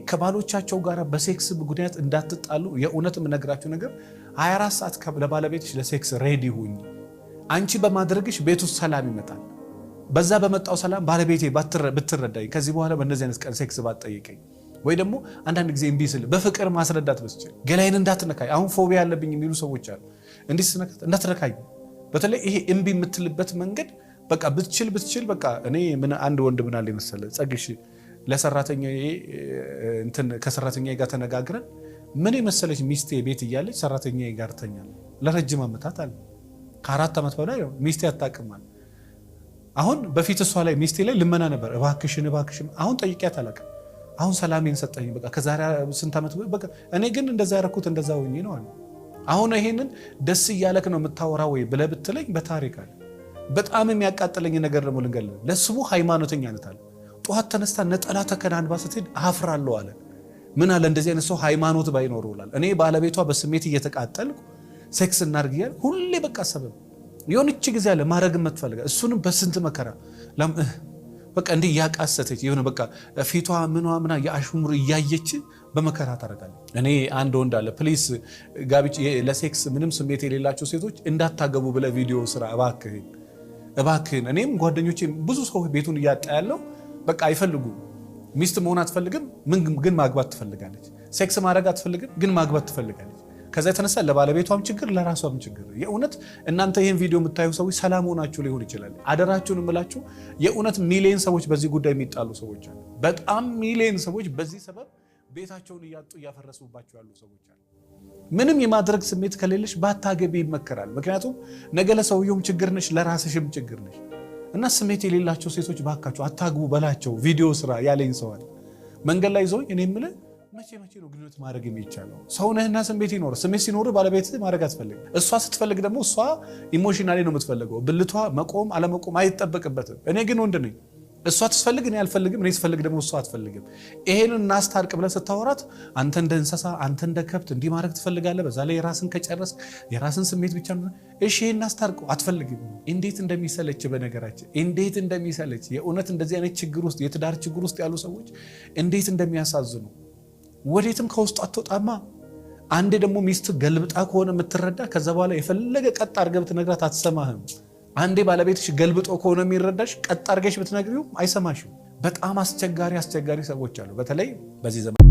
ከባሎቻቸው ጋር በሴክስ ምክንያት እንዳትጣሉ የእውነት የምነግራችሁ ነገር 24 ሰዓት ለባለቤትሽ ለ sex ready ሁኝ። አንቺ በማድረግሽ ቤት ውስጥ ሰላም ይመጣል። በዛ በመጣው ሰላም ባለቤቴ ብትረዳኝ፣ ከዚህ በኋላ በእነዚህ አይነት ቀን sex ባትጠይቀኝ፣ ወይ ደግሞ አንዳንድ ጊዜ እምቢ ስል በፍቅር ማስረዳት ብትችል፣ ገላይን እንዳትነካኝ፣ አሁን phobia ያለብኝ የሚሉ ሰዎች አሉ። እንዲህ ስነካት እንዳትነካኝ፣ በተለይ ይሄ እምቢ የምትልበት መንገድ በቃ ብትችል ብትችል በቃ እኔ ምን አንድ ወንድ ምን አለ መሰለ ጸግሽ፣ ለሰራተኛ እንትን ከሰራተኛ ጋር ተነጋግረን ምን የመሰለች ሚስቴ ቤት እያለች ሰራተኛ ጋር ተኛለሁ ለረጅም ዓመታት አለ። ከ4 ዓመት በላይ ሚስቴ አታውቅም አለ። አሁን በፊት እሷ ላይ ሚስቴ ላይ ልመና ነበር፣ እባክሽን እባክሽን። አሁን ጠይቂያት አላውቅም። አሁን ሰላሜን ሰጠኝ። በቃ ከዛሬ ስንት ዓመት በቃ እኔ ግን እንደዛ ያደረኩት እንደዛ ሆኜ ነው አለ። አሁን ይሄንን ደስ እያለክ ነው የምታወራ ወይ ብለህ ብትለኝ በታሪክ አለ። በጣም የሚያቃጥለኝ ነገር ደግሞ ልንገርህ፣ ለስሙ ሃይማኖተኛ አለ። ጠዋት ተነስታ ነጠላ ተከናንባ ስትሄድ አፍራለሁ አለ። ምን አለ እንደዚህ አይነት ሰው ሃይማኖት ባይኖረው እላለሁ። እኔ ባለቤቷ በስሜት እየተቃጠልኩ sex እናድርግ እያለ ሁሌ በቃ ሰበብ የሆነች ጊዜ አለ ማድረግ የምትፈልጋ፣ እሱንም በስንት መከራ በቃ እንዲህ እያቃሰተች የሆነ በቃ ፊቷ ምኗ ምና የአሽሙር እያየች በመከራ ታደርጋለች። እኔ አንድ ወንድ አለ፣ please ጋብቻ ለ sex ምንም ስሜት የሌላቸው ሴቶች እንዳታገቡ ብለህ ቪዲዮ ስራ እባክህን እባክህን። እኔም ጓደኞቼ ብዙ ሰው ቤቱን እያጣ ያለው በቃ አይፈልጉም። ሚስት መሆን አትፈልግም፣ ግን ማግባት ትፈልጋለች። Sex ማድረግ አትፈልግም፣ ግን ማግባት ትፈልጋለች። ከዛ የተነሳ ለባለቤቷም ችግር ለራሷም ችግር። የእውነት እናንተ ይህን ቪዲዮ የምታዩ ሰዎች ሰላም ሆናችሁ ሊሆን ይችላል። አደራችሁን የምላችሁ የእውነት ሚሊዮን ሰዎች በዚህ ጉዳይ የሚጣሉ ሰዎች አሉ። በጣም ሚሊዮን ሰዎች በዚህ ሰበብ ቤታቸውን እያጡ እያፈረሱባቸው ያሉ ሰዎች አሉ። ምንም የማድረግ ስሜት ከሌለሽ ባታገቢ ይመከራል። ምክንያቱም ነገ ለሰውየውም ችግር ነሽ፣ ለራስሽም ችግር ነሽ። እና ስሜት የሌላቸው ሴቶች ባካችሁ አታግቡ በላቸው። ቪዲዮ ስራ ያለኝ ሰው አለ። መንገድ ላይ ይዘውኝ እኔ የምልህ መቼ መቼ ነው ግንኙነት ማድረግ የሚቻለው? ሰው ነህና ስሜት ይኖር። ስሜት ሲኖር ባለቤት ማድረግ አትፈልግም። እሷ ስትፈልግ ደግሞ እሷ emotionally ነው የምትፈልገው። ብልቷ መቆም አለመቆም አይጠበቅበትም። እኔ ግን ወንድ ነኝ። እሷ ትፈልግ እኔ አልፈልግም፣ እኔ ስፈልግ ደግሞ እሷ አትፈልግም። ይሄንን እናስታርቅ ብለህ ስታወራት አንተ እንደ እንስሳ፣ አንተ እንደ ከብት እንዲህ ማድረግ ትፈልጋለህ። በዛ ላይ የራስን ከጨረስ የራስን ስሜት ብቻ ነው። እሺ ይሄን እናስታርቀው አትፈልግም። እንዴት እንደሚሰለች፣ በነገራችን እንዴት እንደሚሰለች፣ የእውነት እንደዚህ አይነት ችግር ውስጥ፣ የትዳር ችግር ውስጥ ያሉ ሰዎች እንዴት እንደሚያሳዝኑ። ወዴትም ከውስጡ አትወጣማ። አንዴ ደግሞ ሚስት ገልብጣ ከሆነ የምትረዳ ከዛ በኋላ የፈለገ ቀጥ አድርገህ ብትነግራት አትሰማህም። አንዴ ባለቤትሽ ገልብጦ ከሆነ የሚረዳሽ ቀጥ አድርገሽ ብትነግሪው አይሰማሽም። በጣም አስቸጋሪ አስቸጋሪ ሰዎች አሉ። በተለይ በዚህ ዘመን።